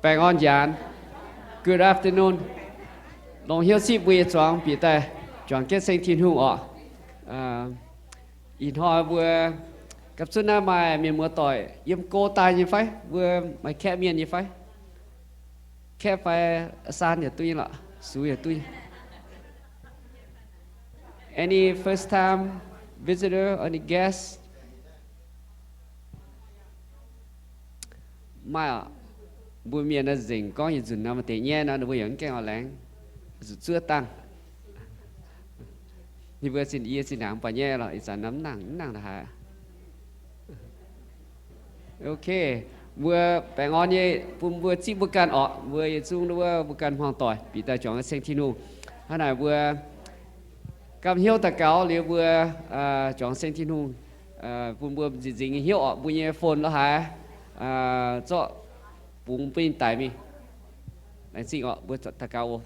Baengh orn njaanx. Good afternoon. Longc hnyouv zipv mbuo nyei zuangx bieqc daaih juangc jienv ceng Tin-Hungh orqc. Ih hnoi mbuo gapv zunv naaiv maaih mienh muoz doic yiem go daaih nyei fai? Mbuo maaih kaeqv mienh nyei fai? Kaeqv fai saan yaac duqv nyei lorqc, sux yaac duqv nyei. Any first time visitor, any guest? Maaih oc. Mbuo mienh naaiv nzengc gorngv yietc nzunc nor maaih deix nyaiv nor, ninh mbuo yaac mv gaengh oix laengz, zuqc zuov dangh. Ninh mbuo zinh, yie zinh ndaangc mv baac nyaiv lorqc, ih zanc nor mv nangc, mv nangc la'haaix. Ok, mbuo baengh orn nyei bun mbuo zipv mbuo ganh orqc. Mbuo yietc zungv wuov mbuo ganh hmuangx doic bieqc daaih juangc ceng Tin-Hungh. Hnangv naaic mbuo gapv hnyouv daux gaux liuz mbuo juangc ceng Tin-Hungh, bun mbuo nzieqc nzingx nyei hnyouv orqc. Mbuo nyei phone la'haaix zorqv bungx bun ninh daic mingh. Laengz zingh orqc, mbuo daux gaux oc.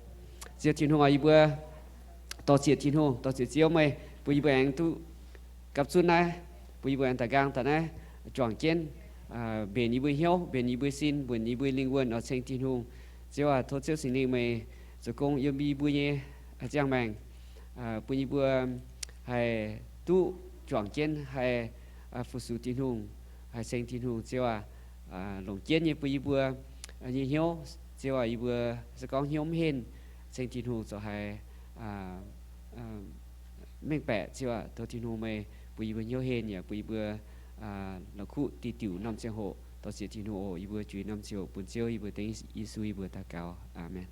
Ziouc Tin-Hungh oc, yie mbuo dor-ziec Tin-Hungh, dor-ziec Ziouv meih bun yie mbuo aengx duqv gapv zunv naaiv, bun yie mbuo aengx daaih nqaang daaih naaiv juangc jienv, mbenc yie mbuo hnyouv, mbenc yie mbuo sin, mbenc yie mbuo lingh wuonh oc ceng Tin-Hungh. Ziouv aac, tov Ziouv Singx Lingh meih zoux gong yiem yie mbuo nyei ziangh maengc, bun yie mbuo haih duqv juangc jienv haih fu-sux Tin-Hungh, haih ceng Tin-Hungh. Ziouv aac, longc jienv nyei bun yie mbuo nyei hnyouv. Ziouv aac, yie mbuo se gorngv hnyouv mv henh, ceng Tin-Hungh zoux haiz mengh baeqc. Ziouv aac, tov Tin-Hungh meih bun yie mbuo hnyouv henh yaac bun yie mbuo la'kuqv diuh diuc norm ziangh hoc. Dor-ziec Tin-Hungh oc, yie mbuo juix norm ziouc bun Ziouv, yie mbuo dengv Yesu yie mbuo daux gaux. Aamen.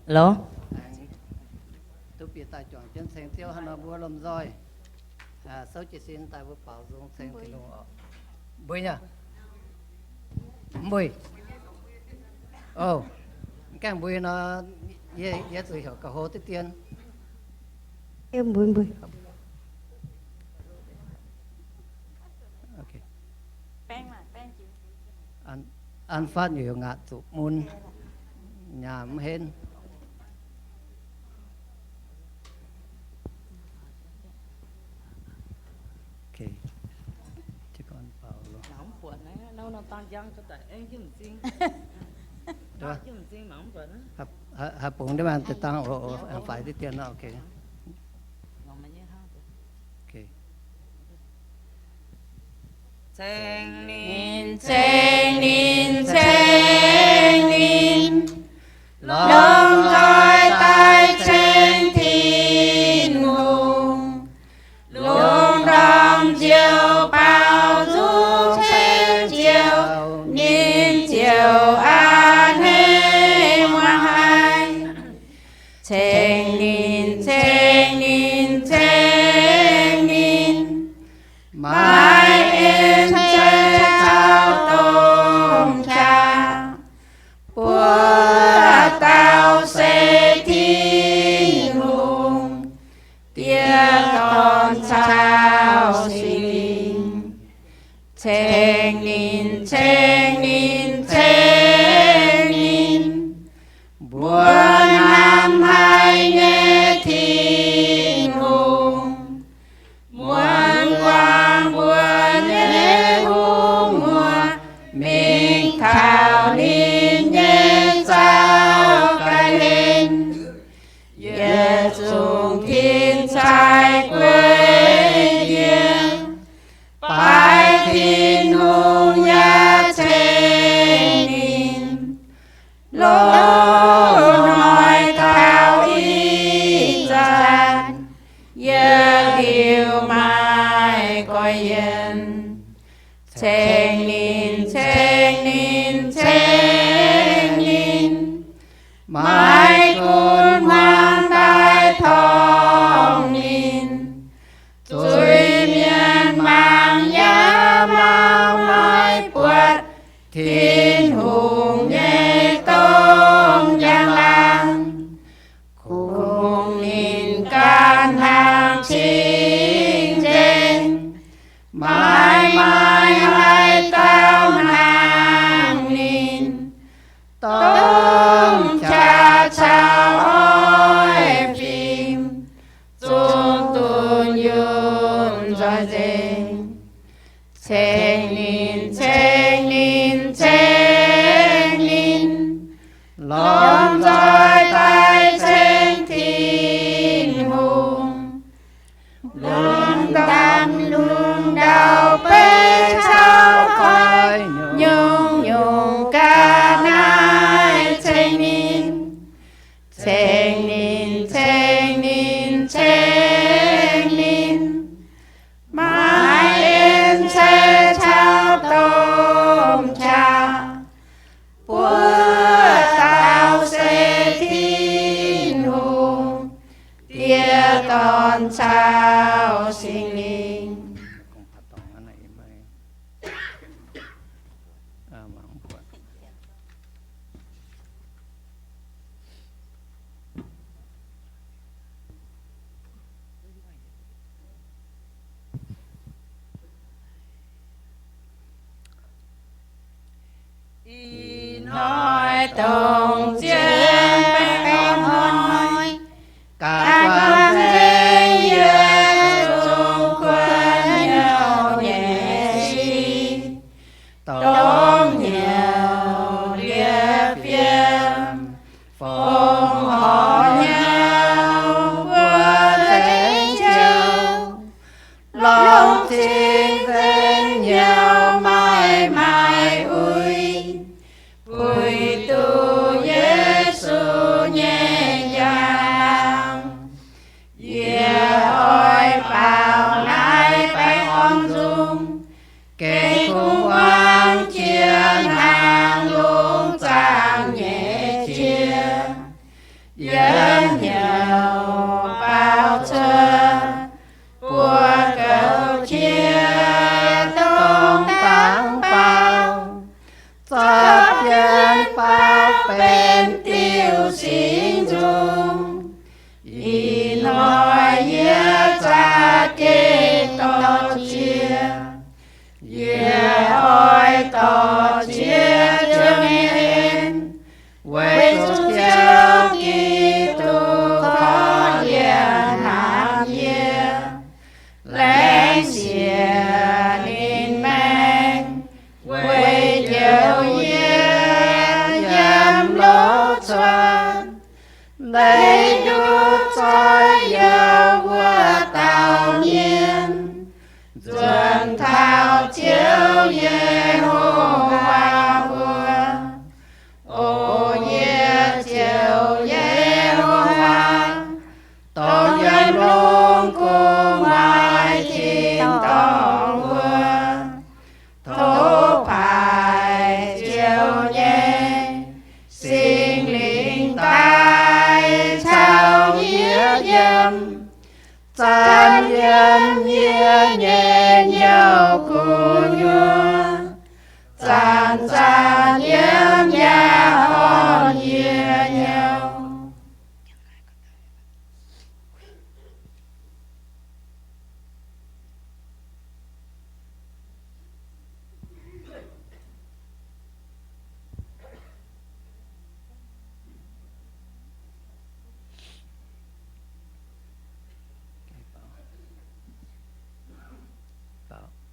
Hello. Duqv bieqc daaih juangc jienv ceng Ziouv hnangv nor mbuo lomh nzoih souv jiez sin daaih mbuo baaux nzung ceng Tin-Hungh oc. Mbuo nyei, mbuo, o, gaengh mbuo nor, yie zuqc heuc ga'hlo diqv dien. An fatv nyei ngaatc zuqc mun, nyaah mv henv. Haih bungx ndiev maanh deix dangh oc, aengx faix diqv dien nor, ok. Ceng ninh, ceng ninh, ceng ninh, longc nzoih daaih ceng Tin-Hungh. Lungh ndorm nziouv baaux nzung ceng Ziouv, ninh ziouc a'hneiv muangx haic. Ceng ninh, ceng ninh, ceng ninh, maaih en ceix caux domh qaqv, buo dauh se Tin-Hungh, Diex, Dorn caux Singx Lingh. Ceng ninh, ceng ninh, ceng ninh, mbuo hnamv haic nyei Maiv gunv hmuangv daaih torngv ninh, zuiz-mienh mangc yaac mangc maiv buatc Tin-Hungh nyei domh njang-laangc. Kungx ninh ganh hnangv cing-nzengc, maiv maaih haaix dauh hnangv ninh. Domh qaqv caux oix fim zungv dunh yunh nzoih nzengc. Ceng ninh, ceng ninh, ceng ninh, lomh nzoih daaih ceng Tin-Hungh. Lungh ndamv lungh ndau beiv caux koi nyungc-nyungc ga'naaiv ceng ninh. Ceng ninh, ceng ninh, ceng ninh, maiv en ceix caux domh qaqv. Buov dauh se Tin-Hungh, Diex, Dorn caux Singx Lingh. Ih hnoi dongh zien baengh hnoi, ganh guangc nzengc yie zungv kuonx hnyouv nyei sic, dongh hnyouv liepc fiem, fongc horc hnyouv mbuo nzengc jouh. Longc cing nzengc hnyouv maiv maaih uix, puix duqv Yesu nyei njang-laangc. Yie oix baaux naaiv baengh orn nzung, gengh kungx muangx jiex hnangv lungh zaangc nyei qiex. Yiem hnyouv baaux cuotv buo goux qiex dongh dangx baaux, zorqv jienv baaux benx diuh singx nzung. Ih hnoi yie za'gengh dorh qiex. Yie oix dorh qiex Ziouv nyei en, weic zuqc Ziouv Giduc korv lienh naanc yie, laengz siex ninh maengh weic njoux yie yiem loz-cuotv. Leiz nduqc zoih youz wuov dauh mienh, nzuonx taux Ziouv Yehowa wuov. O yie Ziouv Yehowa, dongh yiem lungh gu'nguaaic tin-dorngh wuov, tov paaiv Ziouv nyei Singx Lingh daaih caux yie yiem, zanc yiem yie nyei nyouh gu'nyuoz, zanc zanc yiem yaac orn yie nyouh.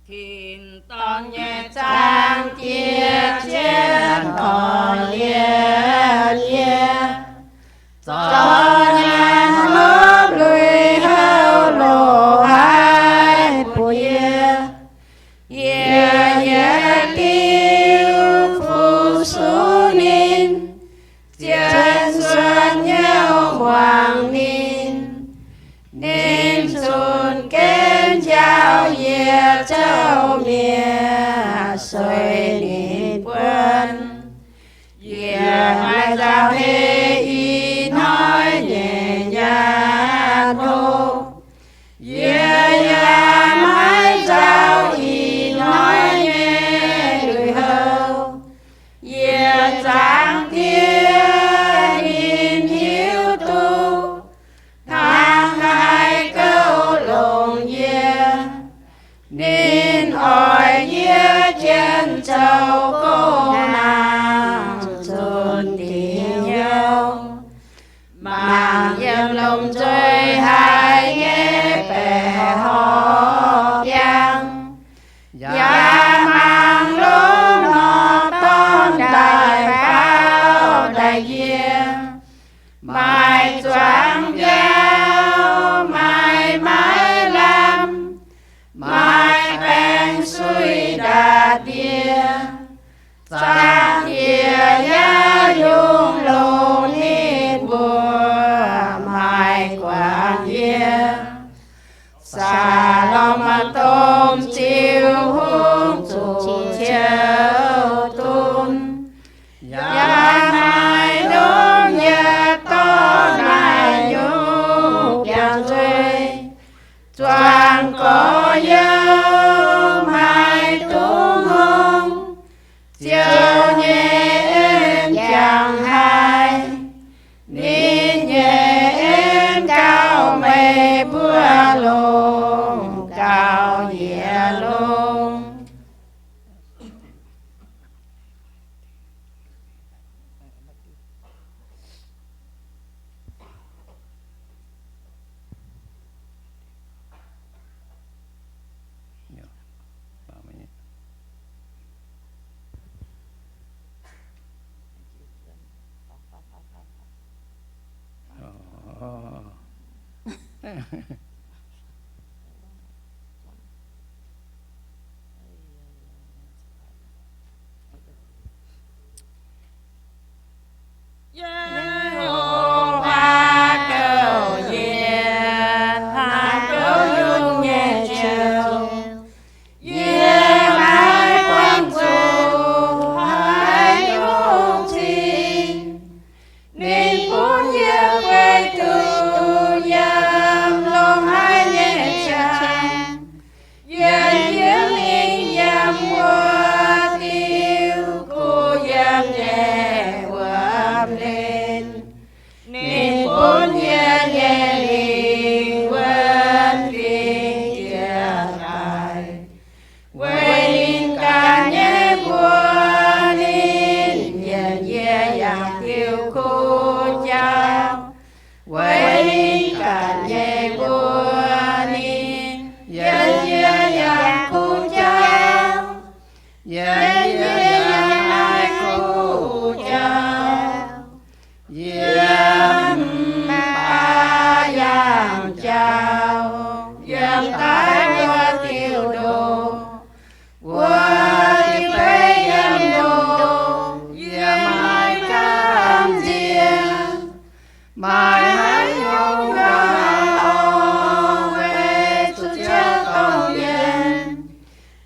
Tin-dorngh nyei zaangc Diex, zien oix liepc yie, zorc nyaanh hopv lui houv loz-hnoi bun yie. Yie yietc liuz fu-sux ninh, zien suonc hnyouv muangx ninh. Ninh zunc genv njaaux yie zouv mienh sueih ninh buonc. Yie maaih nzauh heix ih Ye^ho^waa gouv yie, haaix gouv yungh nyei Ziouv. Yie maiv buangh zuqc haaix nyungc cing. Ninh bun yie guei duqv yiem longx haic nyei qangx. Yie yiem mingh yiem wuov diuh kuv yiem nyei wuom-hlen. Ninh bun yie nyei lingh wuonh fingx jiex daaih. Weic ninh ganh nyei mbuox ninh yienc yie yangh diuh kuv jauv. Weic ninh ganh nyei mbuox ninh yienc yie yangh kuv jauv. Yienc yie yangh naaiv kuv jauv. Yie mv baac yangh jauv yiem daaih wuov diuh ndoqv. Wuov diuh beiv yiem ndoqv, yie maiv gamh nziex. Maaih haaix nyungc gauh weic zuqc Ziouv dongh yie.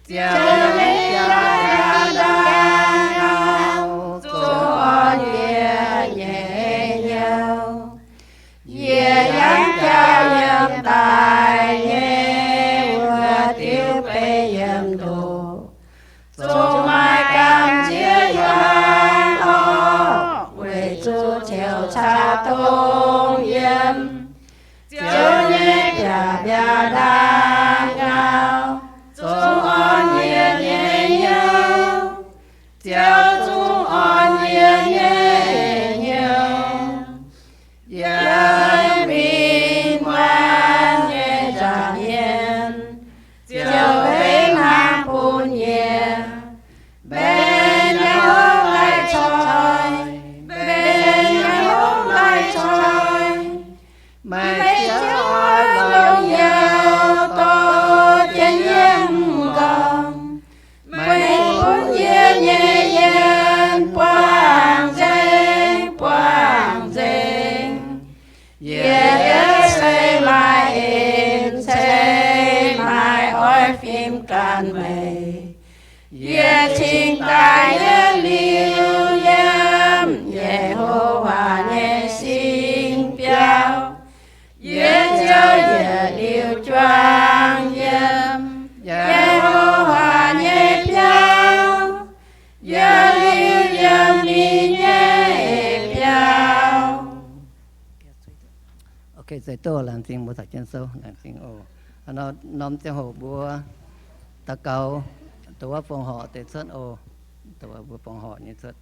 Ziouv nyei biaav-ndaangc gauh zungv orn yie nyei hnyouv. Yie yangh jauv yiem daaih nyei wuov diuh beiv yiem ndoqv, zungv maiv gamh nziex yiem haaix orqc, weic zuqc Ziouv caux dongh yie. Ziouv nyei biaav-ndaangc gauh zungv orn yie nyei hnyouv. Ziouv zungv orn yie nyei hnyouv. Yiem ih muonz nyei nza'hmien, Ziouv benx hnaangx bun yie. Mbenc nyei hopv laih coiv, mbenc nyei hopv laih coiv. Meih Ziouv oix longc hnyouv dorh jienv yie m'nqorngv. Meih bun yie nyei yiem buangh nzengc, buangh nzengc. Yie se maaih en, se maaih oix fim ganh meih. Yie cingx daaih yietc liuz yiem Yehowa nyei singx biauv. Yie ziouc yietc liuz juangc yiem Yehowa nyei biauv, yietc liuz yiem ninh nyei biauv. Ok, zeix duqv laengz zingh mbuo taux jienv sou, laengz zingh oc. Hnangv nor norm ziangh hoc mbuo daux gaux, dongh wuov fongc horc deix cuotv oc. Dongh wuov mbuo fongc horc nyei cuotv.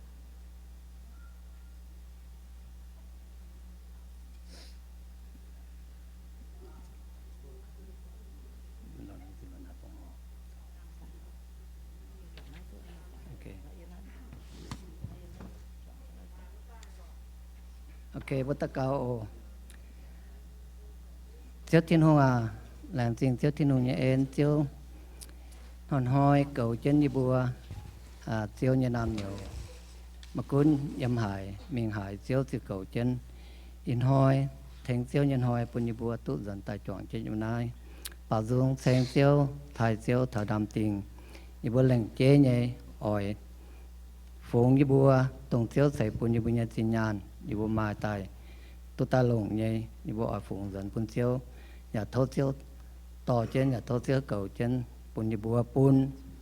Ok, mbuo daux gaux oc. Ziouv Tin-Hungh aac, laengz zingh Ziouv Tin-Hungh nyei en. Ziouv hnoi-hnoi goux jienv yie mbuo, aa, Ziouv nyei naamh nyouz. Maiv gunv yiem haaix mingh haaix, Ziouv ziouc goux jienv. Ih hnoi tengx Ziouv nyei hnoi bun yie mbuo duqv nzuonx daaih juangc jienv yiem naaiv. Baaux nzung ceng Ziouv, taaih Ziouv taux ndaam-dingh. Yie mbuo lengc jeiv nyei oix fungx yie mbuo dongh Ziouv ceix bun yie mbuo nyei zinh nyaanh, yie mbuo maaih daaih duqv daaih longc nyei, yie mbuo oix fungx nzuonx bun Ziouv. Yaac tov Ziouv dorh jienv, yaac tov Ziouv goux jienv bun yie mbuo bun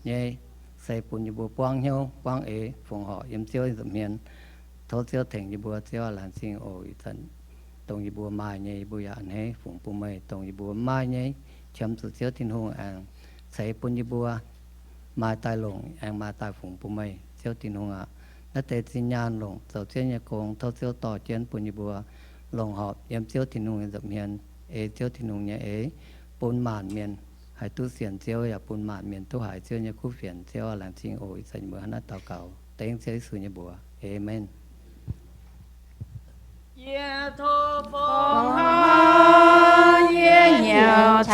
nyei, se bun yie mbuo buangv hnyouv buangv eix fongc horc yiem Ziouv nyei nza'hmien. Tov Ziouv tengx yie mbuo. Ziouv aac, laengz zingh oc. Ih zanc dongh yie mbuo maaih nyei, yie mbuo yaac a'hneiv fungx bun meih. Dongh yie mbuo maaih nyei, qiemx zuqc Ziouv Tin-Hungh aengx ceix bun yie mbuo maaih daaih longc, aengx maaih daaih fungx bun meih. Ziouv Tin-Hungh aac, naaiv deix zinh nyaanh longc zoux Ziouv nyei gong, tov Ziouv dorh jienv bun yie mbuo longc horpc yiem Ziouv Tin-Hungh nyei nza'hmien, ei Ziouv Tin-Hungh nyei eix, bun maanc mienh haih duqv sienx Ziouv, yaac bun maanc mienh duqv haiz Ziouv nyei kuv fienx. Ziouv aac, laengz zingh oc. Ih zanc yie mbuo hnangv naaiv daux gaux dengv Ziouv Yesu nyei mbuox. Aamen. Yie tov fongc horc yie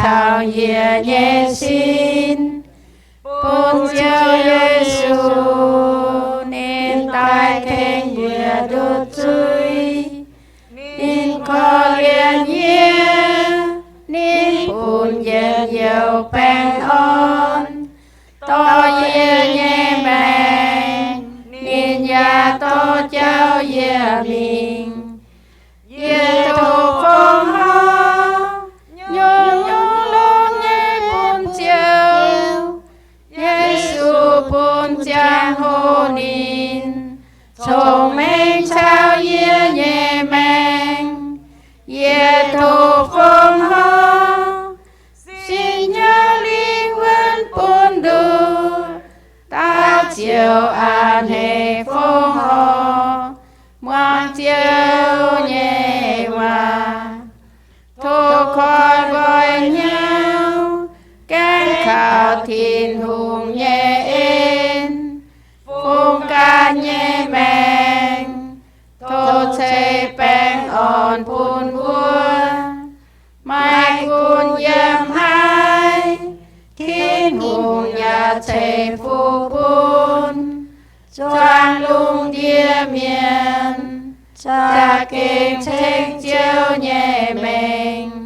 taux yie nyei sin, bun Ziouv Yesu ninh daaih tengx yie nduqc zuiz. Ninh korv-lienh yie, ninh bun njien-youh baengh orn, dorh yie nyei maengc, ninh yaac dorh jauv yie mingh. Yie tov fongc horc, nyungc-nyungc longx nyei bun Ziouv. Yesu bun ziangh hoc ninh cong-mengh caux yie nyei maengc. Yie tov fongc horc, Singx Nyouz lingh wuonh bun nduqc, dauh ziouc a'hneiv fongc horc muangx Ziouv nyei waac. Tov koi nqoi hnyouv gaengh kaux Tin-Hungh nyei en, fungx ganh nyei maengc. Tov ceix baengh orn bun mbuo, maiv gunv yiem haaix, Tin-Hungh yaac ceix fuqv bun zuangx lungh ndiev mienh za'gengh ceng Ziouv nyei mengh.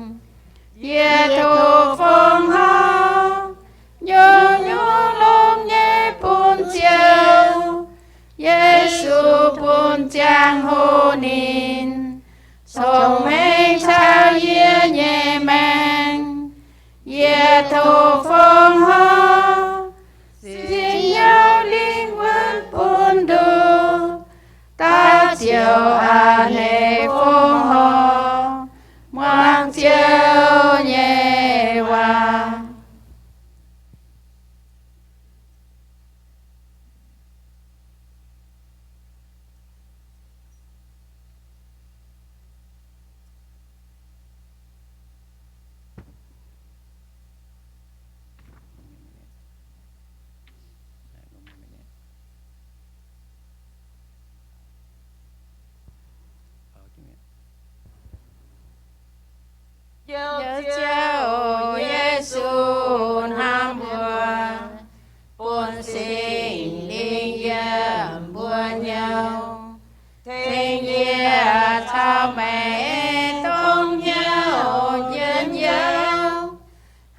Yie tov fongc horc, nyungc-nyungc longx nyei bun Ziouv. Yesu bun ziangh hoc ninh cong-mengh caux yie nyei maengc. Yie tov fongc horc, Singx Nyouz lingh wuonh bun nduqc, dauh ziouc a'hneiv fongc horc muangx Ziouv nyei waac. Njoux Ziouv Yesu hnamv mbuo, bun Singx Lingh yiem mbuo nyouz, tengx yie caux meih dongh hnyouv njien-youh,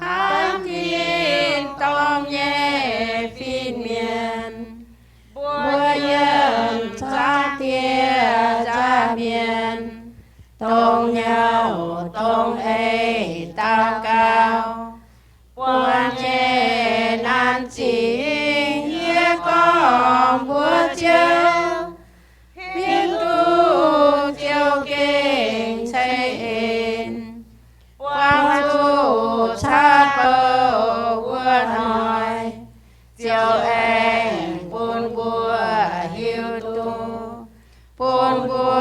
hnamv tin-dorngh nyei fin-mienh. Mbuo yiem zaangv Diex nza'hmien dongh hnyouv dongh eix daux gaux. Buatc nyei naanc zingh yie gorngv mbuox Ziouv, hiuv duqv Ziouv gengh ceix en, buangh zuqc caqv-bouc wuov hnoi, Ziouv aengx bun mbuo hiuv duqv, bun mbuo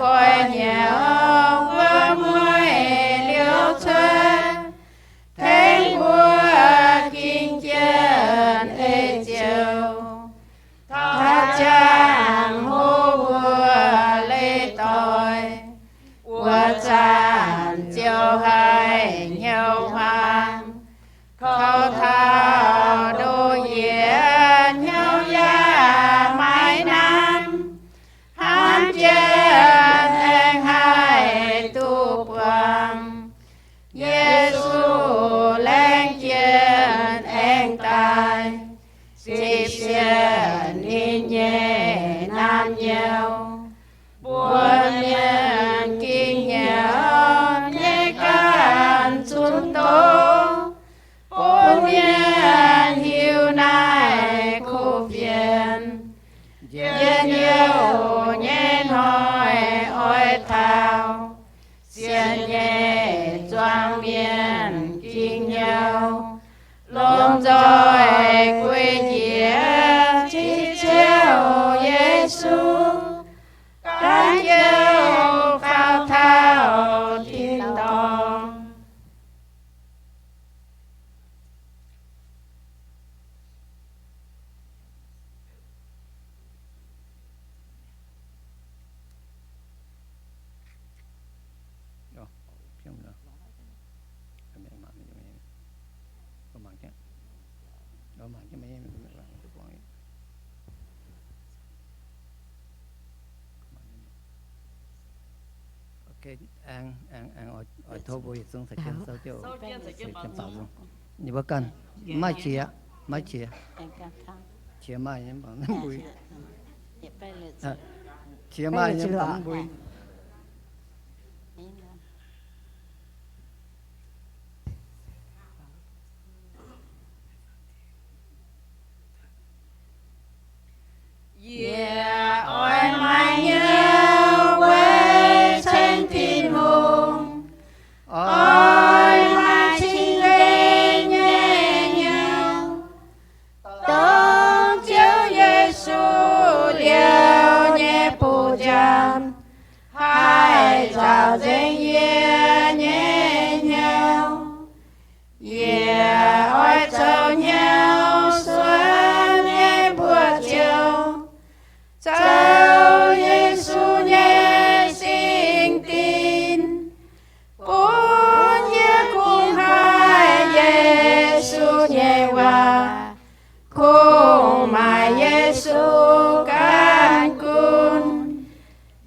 goiv hnyouv wuov mueiz liouv cuotv, tengx mbuo ging jienv ei Ziouv. Taux ziangh hoc mbuo leih doic, wuov zanc Ziouv haih hnyouv hmuangx, kouv taux ndoh yietc hnyouv yaac maiv hnamv, hnamv jienv aengx haih duqv buangh. Yesu laengz jienv aengx daaih, zipv sienx ninh nyei naamh nyouz, bun mienh ging hnyouv nyei ganh zunv doz, bun mienh hiuv naaiv kuv fienx. Njien-youh nyei hnoi oix taux, sienx nyei zuangx mienh ging hnyouv, lomh nzoih guei jiex Ziouv Yesu, ganh Ziouv faaux taux tin-dorngh. Ninh mbuo ganh maiv qiex, qiex maaih nyei mv baac mv mbui, qiex maaih nyei mv baac mv mbui. Yie oix maaih hnyouv weic ceng Tin-Hungh, oix maaih cing-nzengc nyei hnyouv, dongh Ziouv Yesu liouh nyei buoz-nziaamv haih nzaaux nzengc yie nyei hnyouv. Yie oix zoux hnyouv suonc nyei mbuox Ziouv, zoux Yesu nyei singx dinc, bun yie kungx haiz Yesu nyei waac, kungx maaih Yesu ganh gunv.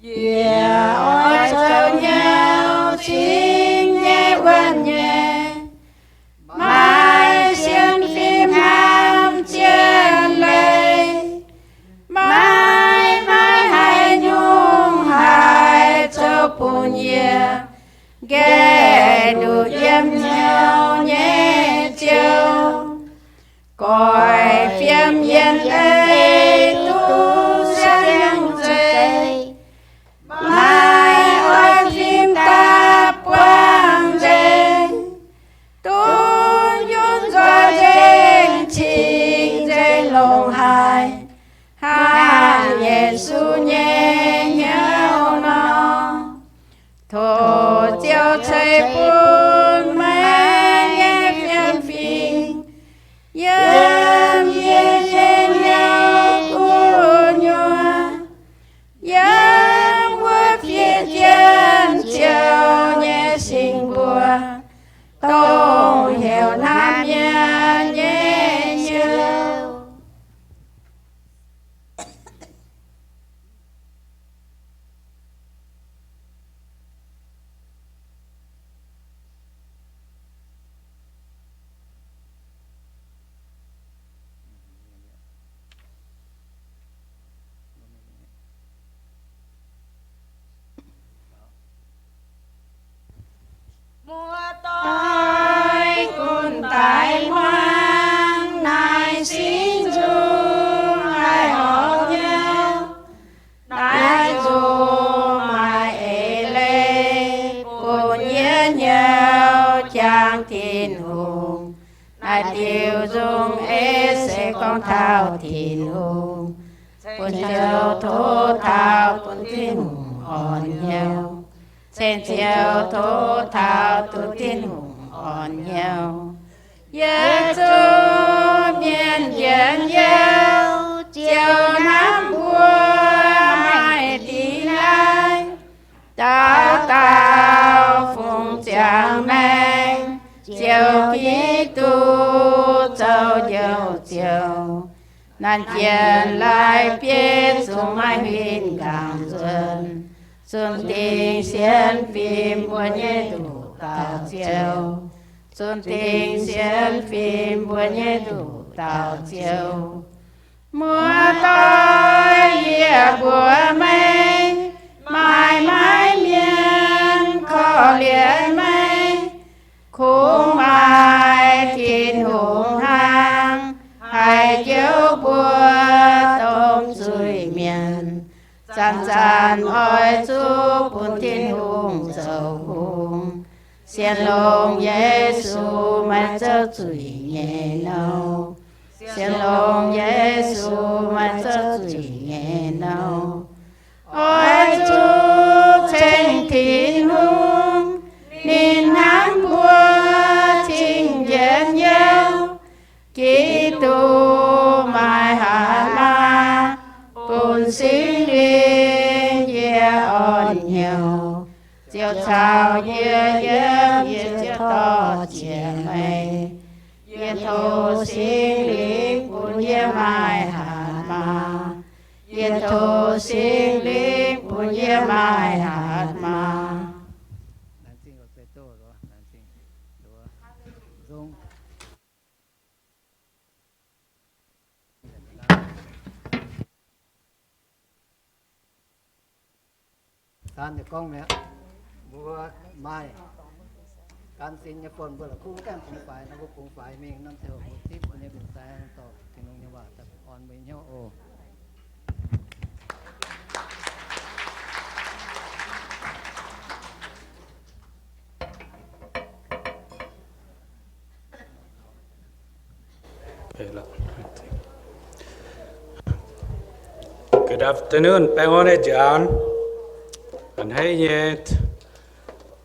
Yie oix zoux hnyouv cingx nyei wuonh nyei, maaih sienx fim hnamv jienv leiz, maiv maaih haaix nyungc haih zoux bun yie nqaeqv nduqc yiem hnyouv nyei Ziouv. Goix fiem yiem leiz duqv siang zeiz, maiv oix fim daaih buangh nzengc, duqv yunv nzoih nzengc cing-nzengc longx haic, hnangv Yesu nyei hnyouv nor. Tov Ziouv ceix bun meih nyei fiem fingx yiem yie nyei hnyouv gu'nyuoz, yiem wuov fiev jienv Ziouv nyei singx mbuo, dongh heuc hnamv mienh nyei Ziouv. Muoz-doic gunv daaih muangx naaiv singx nzung haih horpc hnyouv. Naaiv nzung maaih eix leiz bun yie hnyouv jangx Tin-Hungh. Naaiv diuh nzung ei se gorngv taux Tin-Hungh. Ceng Ziouv tov taux duqv Tin-Hungh orn hnyouv. Ceng Ziouv tov taux duqv Tin-Hungh orn hnyouv. Yietc zungv mienh njien-youh, Ziouv hnamv mbuo maaih dingh naaiv. Dauh dauh fungx ziangx maengc, Ziouv Giduc zoux Njoux Ziouv. Naaiv jienv laaix bieiv zungv maiv huin nqangc nzuonx, zunh dingc sienx fim mbuo nyei nduqc dauh Ziouv. Zunh dingc sienx fim mbuo nyei nduqc dauh Ziouv. Muoz-doic, yie mbuox meih, maaih maaiz mienh korv-lienh meih, kungx maaih Tin-Hungh hnangv haih njoux mbuo domh zuiz-mienh. Zanc-zanc oix zuqc bun Tin-Hungh zoux hungh. Sienx longx Yesu maiv zouv zuiz nyei nouh. Sienx longx Yesu maiv zouv zuiz nyei nouh. Oix zuqc ceng Tin-Hungh, ninh hnamv mbuo cing njien-youh. Giduc maaih hatc maaz bun Singx Lingh yie orn hnyouv. Ziouv Taux yie yiem, yie ziouc dorh ziec meih. Yie tov Singx Lingh bun yie maaih hatc maaz. Yie tov Singx Lingh bun yie maaih hatc maaz. Daan yaac gorngv mi'aqv, mbuo maaih gan sin nyei fon, mbuo la'kuqv gaengh bungx faix, nor mbuo bungx faix mingh, norm ziouc mbuo zipv mbuo nyei fin-saeng dorh Tin-Hungh nyei waac daaih orn mbuo nyei hnyouv oc. Good afternoon, baengh orn nyei njaaux. A'hneiv nyei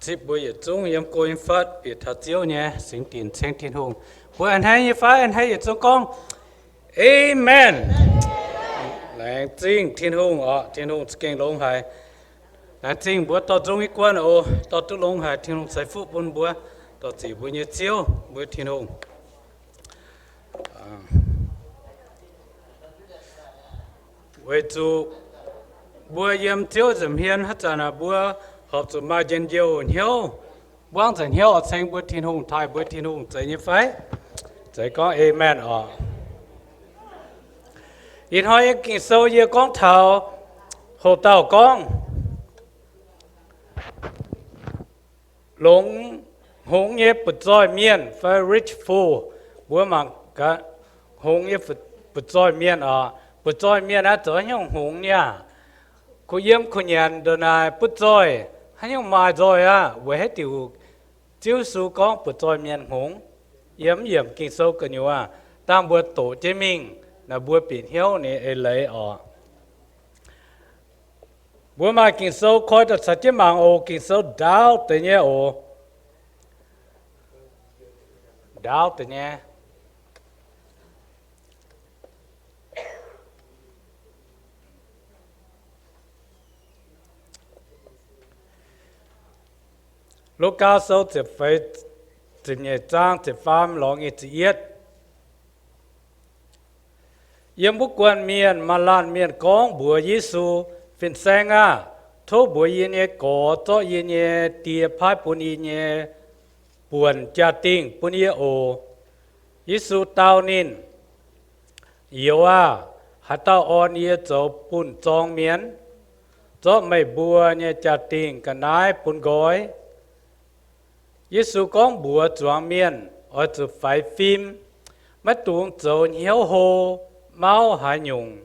zipv mbuo yietc zungv yiem go yiem fatv bieqc taux Ziouv nyei singx dinc ceng Tin-Hungh. Mbuo a'hneiv nyei fai? A'hneiv yietc zungv gorngv, Amen. Laengz zingh Tin-Hungh oc. Tin-Hungh za'gengh longx haic. Laengz zingh mbuo dorh nzung nyei guon oc, dorh duqv longx haic. Tin-Hungh ceix fuqv bun mbuo, dorh zic mbuo nyei Ziouv, mbuo Tin-Hungh. Weic zuqc mbuo yiem Ziouv nza'hmien haaix zanc naaic, mbuo horpc zuqc maaih njien-youh hnyouv, buangv nzengc hnyouv oix ceng mbuo Tin-Hungh, taaih mbuo Tin-Hungh, zeiz nyei fai? Zeiz gorngv Amen oc. Ih hnoi yiem Ging-Sou yie gorngv taux hoc dauh gorngv, longx hngongx nyei butv-zoih mienh fai rich fool, mbuo mangc gaax, hngongx nyei butv-zoih mienh oc. Butv-zoih mienh aeqv, zoux haaix nyungc hngongx nyei aac? Kuh yiem kuh nyanc ndongc naaic butv-zoih haaix nyungc maaih nzoih aqv? Weic haaix diuc Ziouv Yesu gorngv butv-zoih mienh hngongx? Yiem mv yiemc Ging-Sou gu'nyuoz, dangh mbuo doqc jienv mingh naaic, mbuo bieqc hnyouv ninh eix leiz oc. Mbuo maaih Ging-Sou koi daaih caux jienv mangc oc. Ging-Sou ndaauv deix nyei oc. Ndaauv deix nyei. Lugaa Sou ziepc feix, ziepc nyeic zaang, ziepc faam lorz nyic ziepc yietv. Yiem wuov guanh mienh maaih laanh mienh gorngv mbuox Yesu, Fin-Saeng aah! Tov mbuox yie nyei gorx zorqv yie nyei die paaiv bun yie nyei buonc jaa-dingh bun yie oc. Yesu dau ninh, Youz aah! Haaix dauh orn yie zoux bunh zorng mienh, zorqv meih mbuo nyei jaa-dingh ga'naaiv bun nqoi? Yesu gorngv mbuox zuangx mienh oix zuqc faix fim, maiv dungx zoux hnyouv hlo, mauv haaix nyungc.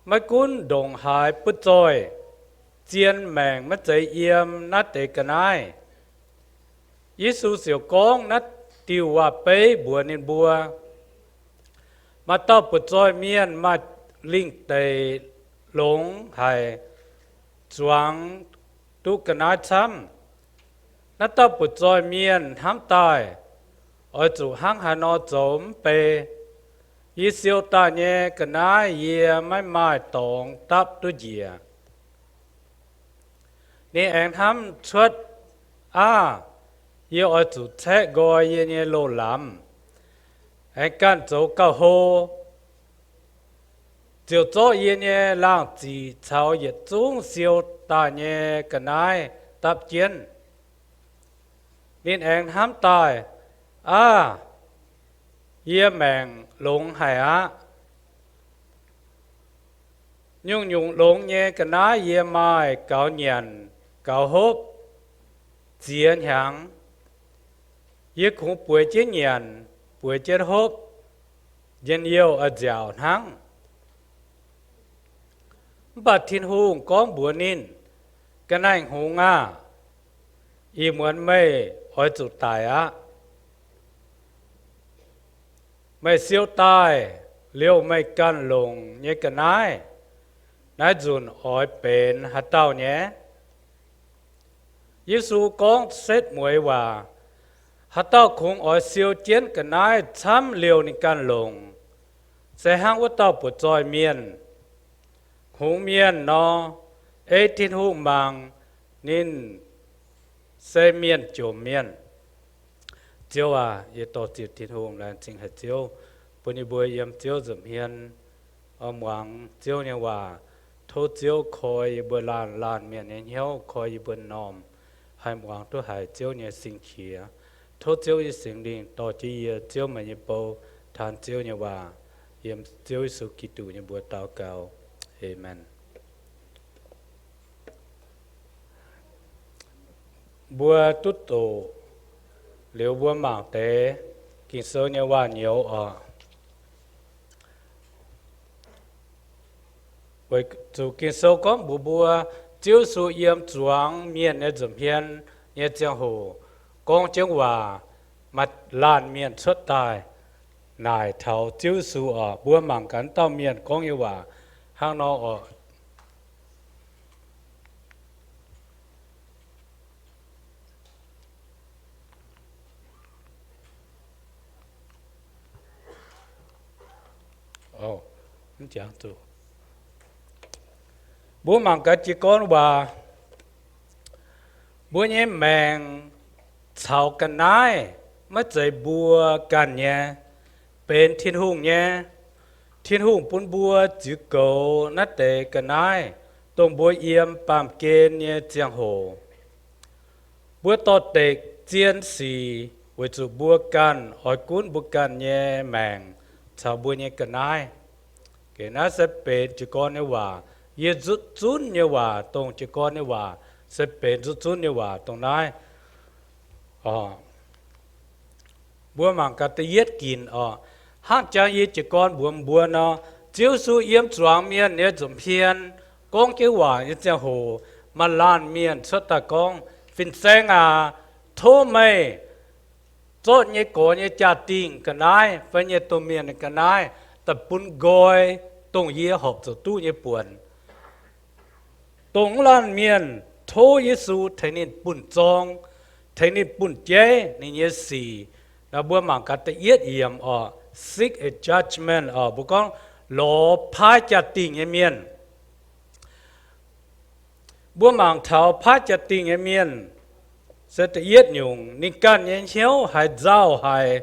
Maiv gunv ndongc haaix butv zoih, zien maengc maiv zeiz yiem naaiv deix ga'naaiv. Yesu ziouc gorngv naaiv diuh waac-beiv mbuox ninh mbuo, Maaih dauh butv zoih mienh maaih lingh deic longx haic, zuangx duqv ga'naaiv camv. Naaiv dauh butv zoih mienh hnamv daaih, Oix zuqc hnangv haaix nor zoux mv bei? Yie siou daaih nyei ga'naaiv yie maiv maaih dorngx dapv duqv njiec. Ninh aengx hnamv cuotv, Aav, yie oix zuqc caeqv nqoi yie nyei loz-lamz, aengx ganh zoux gauh hlo, ziouc zorqv yie nyei laangh ziqc caux yietc zungv siou daaih nyei ga'naaiv dapv jienv. Ninh aengx hnamv daaih, Aav, yie maengc longx haic aqv. Nyungc-nyungc longx nyei ga'naaiv yie maaih gaux nyanc, gaux hopv, ziex hnyangx. Yie kungx bueix jienv nyanc, bueix jienv hopv, njien-youh a'nziaauc hnangv. Mv baac Tin-Hungh gorngv mbuox ninh, Ga'naaiv-hngongx aah! Ih muonz meih oix zuqc daic aqv. Meih siou daaih liouh meih ganh longc nyei ga'naaiv, naaiv nzunc oix benx haaix dauh nyei? Yesu gorngv setv mueiz waac, Haaix dauh kungx oix siou jienv ga'naaiv camv liouh ninh ganh longc, se hnangv wuov dauh butv zoih mienh, hngongx mienh nor, ei Tin-Hungh mangc ninh se mienh jomc mienh. Ziouv aac, yie dorh ziec Tin-Hungh laengz zingh haic Ziouv, bun yie mbuo yiem Ziouv nza'hmien oix muangx Ziouv nyei waac. Tov Ziouv koi yie mbuo laanh laanh mienh nyei hnyouv, koi yie mbuo m'normh haih muangx duqv haiz Ziouv nyei sing-qiex. Tov Ziouv nyei Singx Lingh dorh jienv yie, Ziouv meih nyei bou, taanx Ziouv nyei waac. Yiem Ziouv Yesu Giduc nyei mbuox daux gaux. Aamen. Mbuo duqv doqc liuz, mbuo mangc deix Ging-Sou nyei waac-nyouz oc. Weic zuqc Ging-Sou gorngv mbuox mbuo, Ziouv Yesu yiem zuangx mienh nyei nza'hmien nyei ziangh hoc gorngv jienv waac, maaih laanh mienh cuotv daaih naaic taux Ziouv Yesu oc. Mbuo mangc gaax dauh mienh gorngv nyei waac hnangv nor oc. Mbuo mangc gaax jiez gorn waac. Mbuo nyei maengc caux ga'naaiv maiv zeiz mbuo ganh nyei, benx Tin-Hungh nyei. Tin-Hungh bun mbuo ziux goux naaiv deix ga'naaiv, dongh mbuo yiem baamh gen nyei ziangh hoc. Mbuo dorh dekc zien sic weic zuqc mbuo ganh oix gunv mbuo ganh nyei maengc caux mbuo nyei ga'naaiv. Naaiv se benx jiez gorn nyei waac. Yie nzutv zunv nyei waac, dongh jiez gorn nyei waac, se benx nzutv zunv nyei waac dongh naaiv. Mbuo mangc gaax da'yietv ginc oc. Hnangv jang yie jiez gorn mbuox mbuo nor, Ziouv Yesu yiem zuangx mienh nyei nza'hmien gorngv jienv waac nyei ziangh hoc, maaih laanh mienh cuotv daaih gorngv, Fin-Saeng aac, tov meih zorqv nyei gorx nyei jaa-dingh ga'naaiv fai nyei domh mienh nyei ga'naaiv daaih bun nqoi, dongh yie horpc zuqc duqv nyei buonc. Dongh wuov laanh mienh tov Yesu tengx ninh bunh zorng, tengx ninh bunh jeiv ninh nyei sic. Nor mbuo mangc gaax da'yietv yiemc oc, seek a judgment oc, mbuo gorngv lorz paaiv jaa-dingh nyei mienh. Mbuo mangc taux paaiv jaa-dingh nyei mienh se da'yietv nyungc, ninh ganh nyei hnyouv haiz nzauh haic,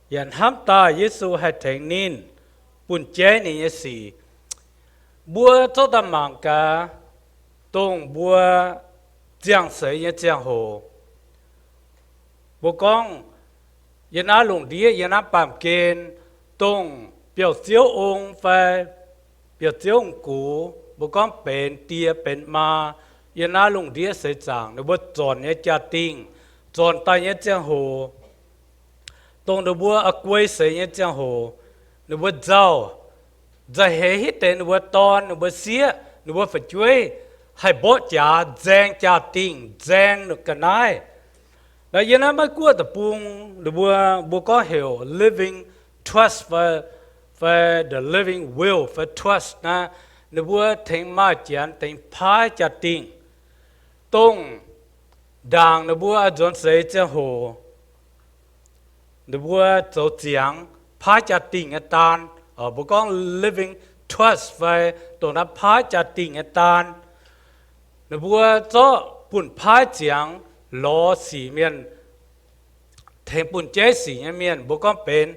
yaac hnamv daaih Yesu haih tengx ninh bunh jeiv ninh nyei sic. Mbuo zorqv daaih mangc gaax, dongh mbuo ziangh seix nyei ziangh hoc, mbuo gorngv yiem naaiv lungh ndiev, yiem naaiv baamh gen, dongh biauv-ziouv ong fai biauv-ziouv gux, mbuo gorngv benx die benx maa, yiem naaiv lungh ndiev seix zaangc ninh mbuo zornc nyei jaa-dingh, zornc daaih nyei ziangh hoc, dongh ninh mbuo guei seix nyei ziangh hoc, ninh mbuo nzauh, nzauh heix hitv deix ninh mbuo dorn, ninh mbuo sieqv, ninh mbuo fu'jueiv haih mborqv jaax nzaeng jaa-dingh, nzaeng ga'naaiv. Naaiv yiem naaiv Meiv Guoqv deic-bung, ninh mbuo, mbuo gorngv heuc Living Trust fai, fai The Living Will fai Trust naaiv, ninh mbuo tengx maaih janx tengx paaiv jaa-dingh. Dongh ndaangc ninh mbuo oix nzuonx seix ziangh hoc, ninh mbuo zoux ziangx paaiv jaa-dingh nyei daan, mbuo gorngv Living Trust fai dongh naaiv paaiv jaa-dingh nyei daan. Ninh mbuo zorqv bunh paaiv ziangx lorz sic mienh, tengx bunh jeiv sic nyei mienh, mbuo gorngv benx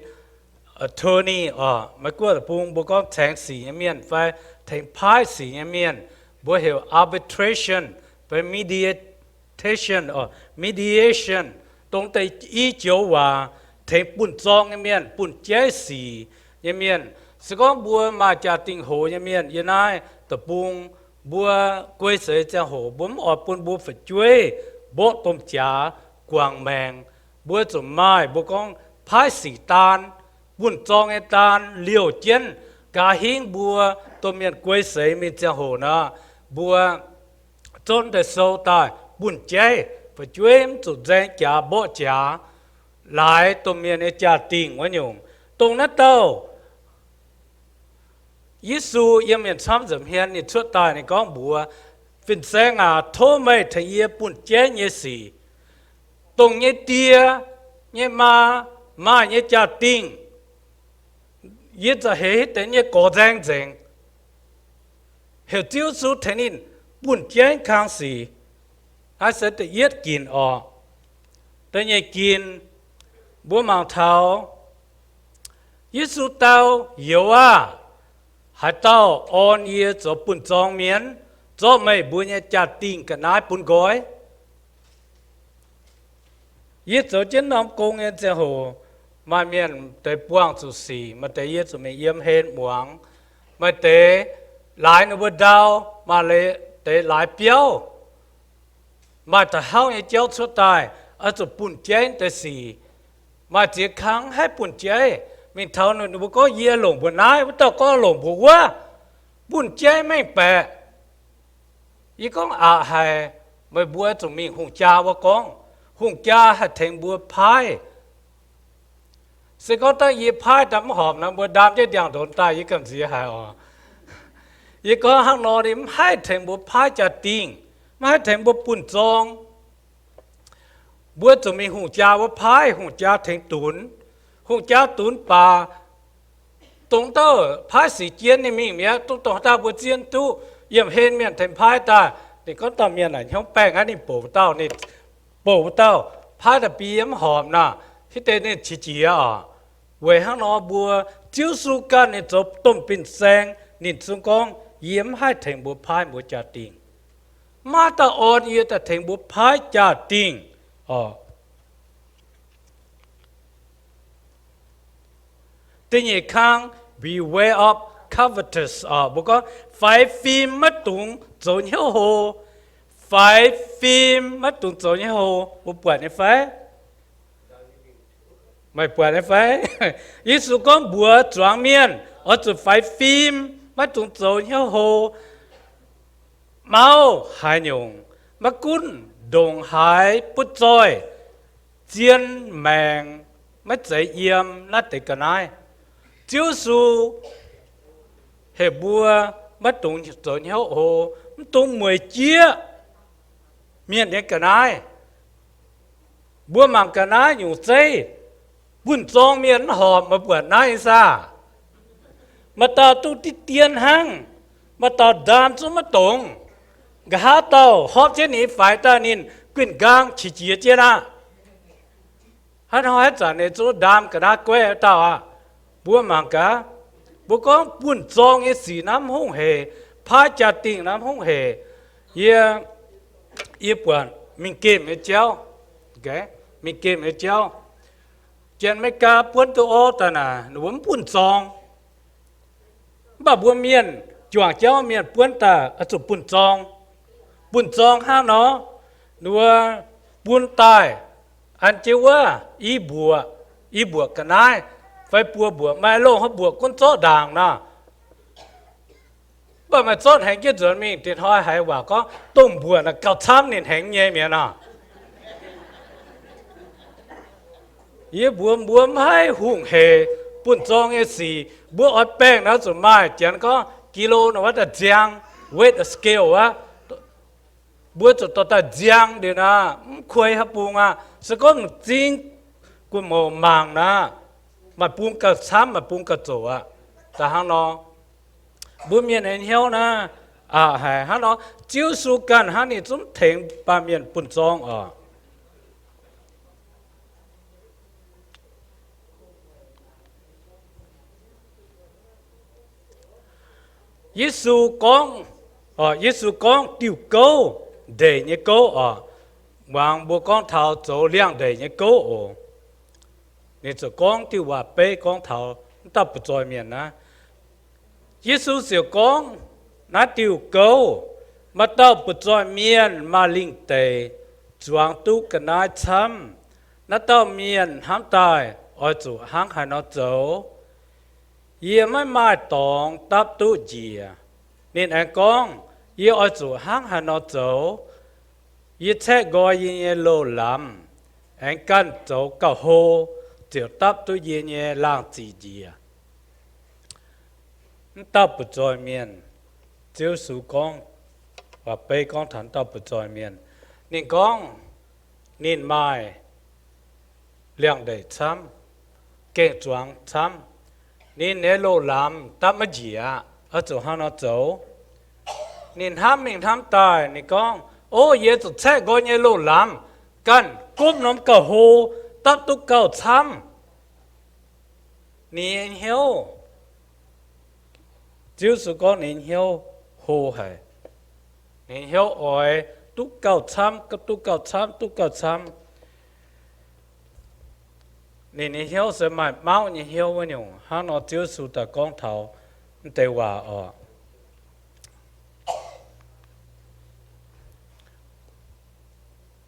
attorney oc. Meiv Guoqv deic-bung mbuo gorngv caengx sic nyei mienh fai tengx paaiv sic nyei mienh, mbuo heuc arbitration fai mediation, mediation. Dongh deix i joux waac tengx bunh zorng nyei mienh, bunh jeiv sic nyei mienh. Se gorngv mbuo maaih jaa-dingh hoz nyei mienh yiem naaiv deic-bung, mbuo guei seix ziangh hoc mbuo mv oix bun mbuo fu'jueiv mborqv domh jaax guangc maengc. Mbuo zuqc maaih mbuo gorngv paaiv sic daan, bunh zorng nyei daan liouh jienv gaax hingv mbuo domh mienh guei seix mingh ziangh hoc nor, mbuo zorqv deix sou daaih bunh jeiv, fu'jueiv mv zuqc nzaeng jaax mborqv jaax, laaix domh mienh nyei jaa-dingh wuov nyungc. Dongh naaiv dauh Yesu yiem mienh camv nza'hmien ninh cuotv daaih ninh gorngv mbuox, Fin-saeng aac, tov meih tengx yie bunh jeiv nyei sic. Dongh nyei die, nyei maa, maaih nyei jaa-dingh, yie nzauh heix hitv deix nyei gorx nzaeng nzengc. Heuc Ziouv Yesu tengx ninh bunh jeiv kang sic. Naaiv se da'yietv ginc orqc. Da'nyeic ginc, mbuo mangc taux Yesu dau, Youz aah! Haaix dauh orn yie zoux bunh zorng mienh, zorqv meih mbuo nyei jaa-dingh ga'naaiv bun nqoi. Yie zoux jienv norm gong nyei ziangh hoc, maaih mienh deix buangh zuqc sic, maaih deix yie zuqc mingh yiem hlen muangx, maaih deix laaix ninh mbuo ndau, maaih deix laaix biauv. Maaih da'hauv nyei jauv cuotv daaih, oix zuqc bunh jaiv deix sic. Maaih ziex kang haih bunh jaiv, mingh taux ninh mbuo gorngv, yie longc mbuox naaiv, wuov dauh gorngv longc mbuox wuov, bunh jaiv mengh baeqc. Yie gorngv, aqc haic, meih mbuo zuqc mingh hungh jaa wuov gorngv, hungh jaa haih tengx mbuo paaiv. Se gorngv dangh yie paaiv daaih mv horpc nor, mbuo ndaam jienv ndiangx-ndonx daaih, yie gamh nziex haic oc. Yie gorngv hnangv nor, ninh mv haih tengx mbuo paaiv jaa-dingh, mv haih tengx mbuo bunh zorng. Mbuo zuqc mingh hungh jaa wuov paaiv, hungh jaa tengx dunx. Hungh jaa dunx baac dongh dauh paaiv sic jien ninh mingh mi'aqv, dongh dongh haaix dauh mbuo zien duqv, yiemh hlen mienh tengx paaiv daaih. Ninh gorngv dauh mienh naaic hnyouv baengh aqv, ninh bouc dauh, ninh bouc dauh paaiv daaih bun yie mv horpc nor, hitv deix ninh qiex jiez oc. Weic hnangv nor mbuo, Ziouv Yesu ganh ninh zoux domh fin-saeng, ninh zungv gorngv, yie mv haih tengx mbuo paaiv mbuo jaa-dingh. Mv maaih dauh orn yie daaih tengx mbuo paaiv jaa-dingh oc. Da'nyeic kang, beware of covetous oc. Mbuo gorngv faix fim maiv dungx zoux hnyouv hlo. Faix fim maiv dungx zoux hnyouv hlo. Mbuo buatc nyei fai? Meih buatc nyei fai? Yesu gorngv mbuox zuangx mienh oix zuqc faix fim, maiv dungx zoux hnyouv hlo. Mauv haaix nyungc, maiv gunv ndongc haaix butv zoih, zien maengc, maiv zeiz yiem naaiv deix ga'naaiv. Ziouv Yesu heuc mbuo maiv dungx zoux hnyouv hlo, mv dungx mueic jieqv mienh nyei ga'naaiv. Mbuo mangc ga'naaiv nyungc zeiv, bunh zorng mienh mv horpc, meih buatc naaiv nyei saah? Maaih dauh duqv diqv dien hnangv, maaih dauh ndaam zungv maiv dongz. Nqa'haav dauh hopv jienv ninh faix daaih, ninh guinh nqaang qiex jiez jienv aqv. Hnangv nor haaix zanc ninh zungv ndaam ga'naaiv guaiv wuov dauh aqv. Mbuo mangc gaax, mbuo gorngv bunh zorng nyei sic naaiv mv hungh hec, paaiv jaa-dingh naaiv mv hungh hec. Yie, yie buatc mingh gemh nyei jauv, mingh gemh nyei jauv, Janx-Meigaa buonv duqv orv daaih naaic, ninh mbuo mv bunh zorng. Mv baac mbuo mienh, juangc jauv mienh buonv daaih oix zuqc bunh zorng. Bunh zorng hnangv nor, ninh mbuo bun daaih an jienv wuov i mbuoqc, i mbuoqc ga'naaiv fai buo mbuoqc, maaih loz-hnoi mbuoqc gunv zorqv ndaangc nor. Mv baac maaih zorqv hengx jienv nzuonx mingh, diex hnoi haiz waac gorngv dongh mbuoqc naaic gauh camv ninh hengx nyei mi'aqv nor. Yie mbuox mbuo mv haih hungh hec bunh zorng nyei sic. Mbuo oix baengh naaiv zuqc maaih janx gorngv กิโล nor wuov daaih nziang, weight scale aqv. Mbuo zuqc dorh daaih nziang liuz naaic, mv kuei haaix bung aqv. Se gorngv m'zing gu'mouc mangc naaic, maaih bung gauh camv, maaih bung gauh zoqc aqv. Da'hnangv nor, mbuo mienh nyei hnyouv naaiv aqc haic hnangv nor. Ziouv Yesu ganh hnangv, ninh zungv tengx baamh mienh bunh zorng oc. Yesu gorngv, Yesu gorngv diuh gouv, ndeic nyei gouv oc. Muangx mbuo gorngv taux zoux liangx-ndeic nyei gouv oc. Ninh ziouc gorngv diuh waac-beiv gorngv taux m'dauh butv-zoih mienh naaiv. Yesu ziouc gorngv naaiv diuh gouv, maaih dauh butv-zoih mienh maaih lingh deic zuangx duqv ga'naaiv camv. Naaiv dauh mienh hnamv daaih oix zuqc hnangv haaix nor zoux? Yie maiv maaih dorngx dapv duqv njiec. Ninh aengx gorngv, yie oix zuqc hnangv haaix nor zoux? Yie caeqv nqoi yie nyei loz-lamz, aengx ganh zoux gauh hlo, ziouc dapv duqv yie nyei laangh ziqc njiec. M'dauh butv-zoih mienh, Ziouv Yesu gorngv, waac-beiv gorngv taux m'dauh butv-zoih mienh. Ninh gorngv, ninh maaih liangx-ndeic camv, gengh zuangx camv. Ninh nyei loz-lamz dapv maiv njiec aqv. Oix zuqc hnangv nor zoux? Ninh hnamv mingh hnamv daaih, ninh gorngv, O, yie zuqc caeqv nqoi nyei loz-lamz ganh gomv norm gauh hlo, dapv duqv gauh camv. Ninh nyei hnyouv, Ziouv Yesu gorngv ninh nyei hnyouv hlo haic. Ninh nyei hnyouv oix duqv gauh camv, duqv gauh camv, duqv gauh camv. Ninh nyei hnyouv se maaih mauv nyei hnyouv wuov nyungc, hnangv nor Ziouv Yesu daaih gorngv taux m'deix waac oc.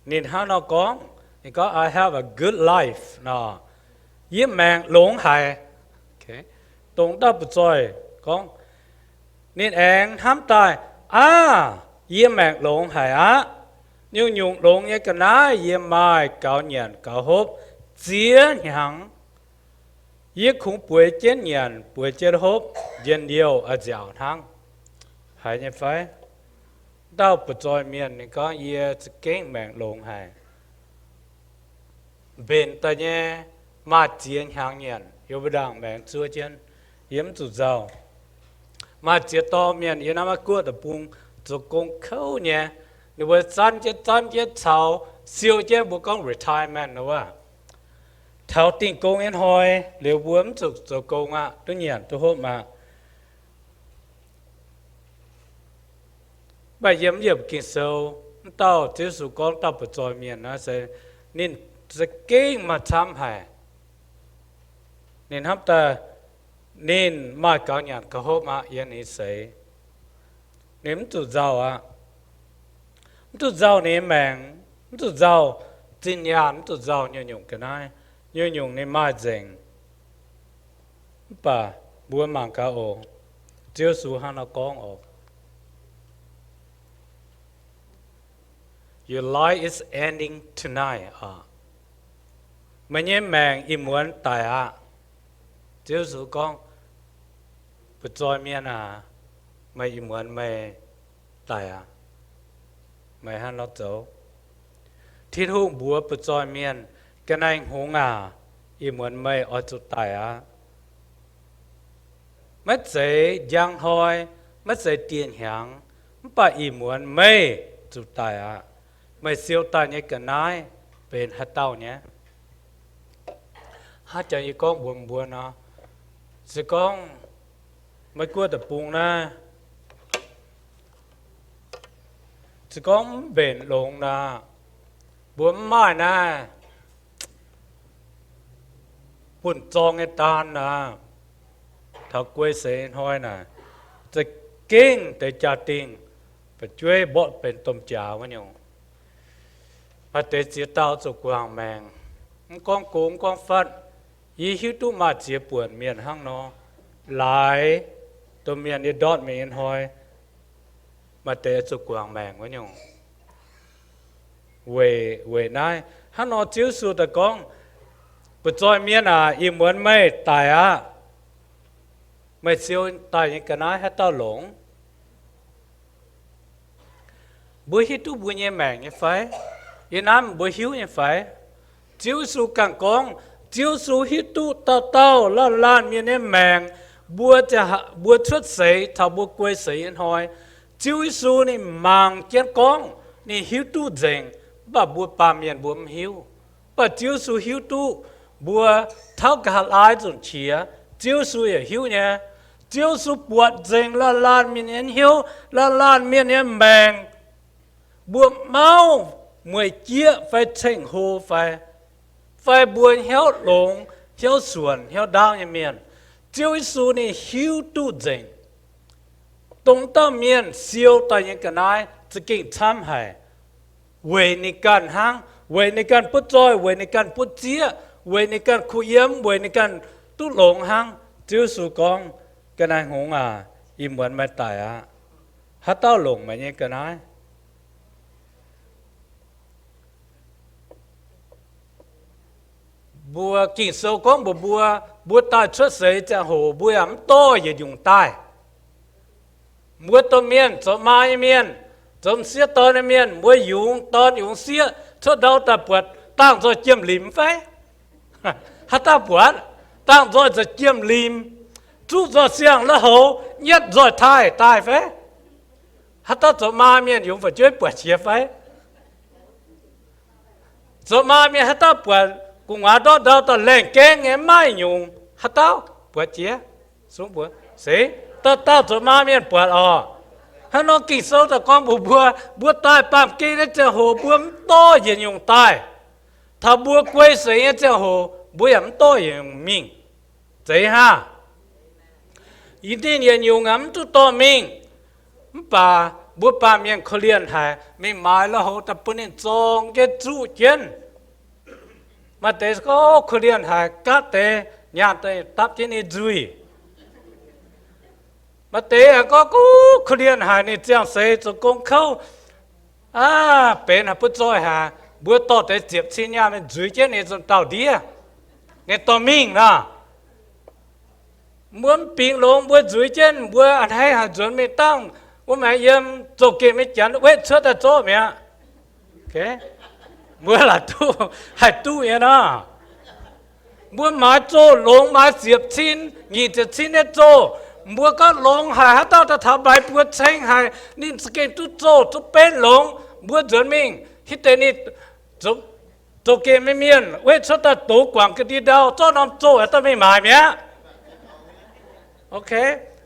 Ninh hnangv nor gorngv, ninh gorngv, I have a good life nor, yie maengc longx haic. Dongh dauh butv-zoih gorngv, ninh aengx hnamv daaih, Aav, yie maengc longx haic aqv. Nyungc-nyungc longx nyei ga'naaiv yie maaih gaux nyanc gaux hopv ziex hnyangx. Yie kungx bueix jienv nyanc bueix jienv hopv njien-youh a'nziaauc hnangv. Haiz nyei fai? Dauh butv-zoih mienh ninh gorngv, Yie za'gengh maengc longx haic. Mbenc daaih nyei, maaih ziex hnyangx nyanc, yie mbuo ndaangc maengx zuov jienv. Yie mv zuqc nzauh. Maaih ziex dorh mienh yie naaiv maiv guoqv deic-bung zoux gong kouv nyei. Ninh mbuo zanv jienv zanv jienv caux siou jienv mbuo gorngv retirement wuov, taux dingh gong nyei hnoi liuz mbuo mv zuqc zoux gong aqv, duqv nyanc duqv hopv aqv. Mv baac yiem yiemc Ging-Sou, mv dauh Ziouv Yesu gorngv dauh butv-zoih mienh naaiv se ninh za'gengh maaih camv haic. Ninh hnamv daaih ninh maaih gaux nyanc gaux hopv aqv yiem ninh seix. Ninh mv zuqc nzauh aqv. Mv zuqc nzauh ninh nyei maengc, mv zuqc nzauh zinh nyaanh, mv zuqc nzauh nyungc-nyungc ga'naaiv, nyungc-nyungc ninh maaih nzengc. Mv baac mbuo mangc gaax oc. Ziouv Yesu hnangv nor gorngv oc, Your life is ending tonight. Meih nyei maengc ih muonz daic aqv. Ziouv Yesu gorngv, Butv-zoih mienh aac, meih ih muonz meih daic aqv. Meih hnangv nor zoux. Tin-Hungh mbuox butv-zoih mienh, Ga'naaiv hngongx aac, ih muonz meih oix zuqc daic aqv. Maiv zeiz njang hnoi, maiv zeiz dieh hnyangx, mv baac ih muonz meih zuqc daic aqv. Meih siou daaih nyei ga'naaiv benx haaix dauh nyei? Hnangv jangx yie gorngv mbuox mbuo nor, se gorngv Meiv Guoqv deic-bung naaiv, se gorngv mv mbenc longx nor, mbuo mv maaih naaiv bunh zorng nyei daan nor, taux guei seix hnoi naaic, za'gengh deix jaa-dingh fu'jueiv mborqv benx domh jaax wuov nyungc. Maaih deix ziex dauh zuqc guangc maengc, mv gorngv go mv gorngv fatv. Yie hiuv duqv maaih ziex buonc mienh hnangv nor, laaix domh mienh yie ndortv mingh nyei hnoi, maaih deix zuqc guangc maengc wuov nyungc. Weic, weic naaiv hnangv nor Ziouv Yesu daaih gorngv, Butv-zoih mienh aac, ih muonz meih daic aqv. Meih siou daaih nyei ga'naaiv haaix dauh longx? Mbuo hiuv duqv mbuo nyei maengc nyei fai? Yie naaiv mbuo hiuv nyei fai? Ziouv Yesu ganh gorngv, Ziouv Yesu hiuv duqv dauh dauh laanh laanh mienh nyei maengc. Mbuo, mbuo cuotv seix taux mbuo guei seix nyei hnoi, Ziouv Yesu ninh mangc jienv gorngv, ninh hiuv duqv nzengc, mv baac mbuo baamh mienh mbuo mv hiuv. Mv baac Ziouv Yesu hiuv duqv mbuo taux nqa'haav laai nzunc qiex, Ziouv Yesu yaac hiuv nyei. Ziouv Yesu buatc nzengc laanh laanh mienh nyei hnyouv, laanh laanh mienh nyei maengc. Mbuo mauv, mueic jieqv fai ceng-hlo fai, fai mbuo hnyouv longx, hnyouv suonc, hnyouv ndaauv nyei mienh, Ziouv Yesu ninh hiuv duqv nzengc. Dongh dauh mienh siou daaih nyei ga'naaiv za'gengh camv haic. Weic ninh ganh hnangv, weic ninh ganh butv zoih, weic ninh ganh butv zieqv, weic ninh ganh kuh yiem, weic ninh ganh duqv longx hnangv. Ziouv Yesu gorngv, Ga'naaiv hngongx aac, ih muonz meih daic aqv. Haaix dauh longc meih nyei ga'naaiv? Mbuo Ging-Sou gorngv mbuox mbuo, mbuo daaih cuotv seix ziangh hoc mbuo yaac mv dorh yietc nyungc daaih. Mbuo domh mienh, zoux maa nyei mienh, zoux m'sieqv dorn nyei mienh, mbuo yungz dorn yungz sieqv cuotv ndau daaih buatc, dangh nzoih jiem-limc fai? Haaix dauh buatc? Dangh nzoih zoux jiem-limc, zuqv nzoih siang-la'houx, nyietv nzoih taaih daaih fai? Haaix dauh zoux maa mienh yungz fu'jueiv buatc qiex fai? Zoux maa mienh haaix dauh buatc gu'nguaaz ndortv ndau daaih laengh gaengv nyei, maiv nyungc, haaix dauh buatc jiex? Sungx mbuox se, dauh dauh zoux maa mienh buatc oc. Hnangv nor Ging-Sou daaih gorngv mbuox mbuo, mbuo daaih baamh gen nyei ziangh hoc mbuo mv dorh yietc nyungc daaih. Taux mbuo guei seix nyei ziangh hoc mbuo yaac mv dorh yietc nyungc mingh. Zeiz hnangv. Yie ninh yietc nyungc aeqv, mv duqv dorh mingh. Mv baac mbuo baamh mienh korv-lienh haic, mingh maaiz lui-houx daaih bun ninh zorng jienv zuqv jienv. Maaih deix gorngv korv-lienh haic, gaatv deix nyaanh daaih dapv jienv ninh nzuih. Maaih deix aengx gorngv korv-lienh haic, ninh ziangh seix zoux gong kouv, aav, benx haic butv zoih haic, mbuo dorh deix ziepc cin nyaanh mingh nzuih jienv ninh zong dauh ndiev, ninh dorh mingh nor. Mbuo mv bingx longx, mbuo nzuih jienv, mbuo a'hneiv haic nzuonx mingh dangh wuov maengx yiem zoh gengh mingh janx wetv cuotv daaih zorqv mi'aqv. Mbuo laaix duqv, haih duqv nyei nor. Mbuo maaiz zoh longx, maaiz ziepc cin, nyic ziepc cin nyei zoh, mbuo gorngv longx haic, haaix dauh daaih taux maaiz buo ceng haic, ninh za'gengh duqv zoh duqv benv longx. Mbuo nzuonx mingh hitv deix ninh zoh gengh mingh mienh wetv cuotv daaih dox guangc ga'ndiev ndau, zorqv norm zoh haaix dauh mingh maaiz mi'aqv. Ok,